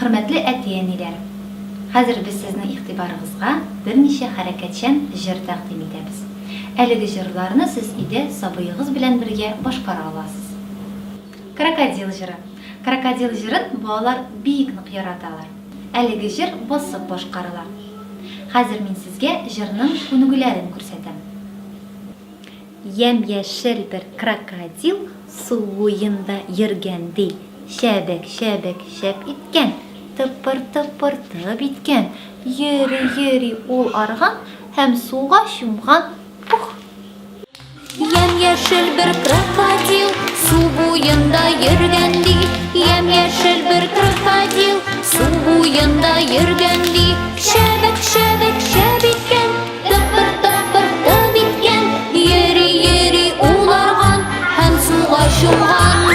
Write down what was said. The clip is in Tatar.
Хөрмәтле әти-әниләр! Хәзер без сезнең игътибарыгызга берничә хәрәкәтчән җыр тәкъдим итәбез. Әлеге җырларны сез өйдә сабыегыз белән бергә башкара аласыз. Крокодил җыры. Крокодил җырын балалар бик нык яраталар. Әлеге җыр басып башкарыла. Хәзер мин сезгә җырның күнегүләрен күрсәтәм. Ямь-яшел бер крокодил су буенда йөргән, ди. Чәбәк-чәбәк чәп иткән, тыпыр-тыпыр тып иткән. Йөри-йөри ул арган һәм суга чумган. Пух! Ямь-яшел бер крокодил су буенда йөргән, ди. Ямь-яшел бер крокодил су буенда йөргән, ди. Чәбәк-чәбәк чәп иткән, Тыпыр-тыпыр тып иткән, Йөри-йөри ул арган Һәм суга чумган.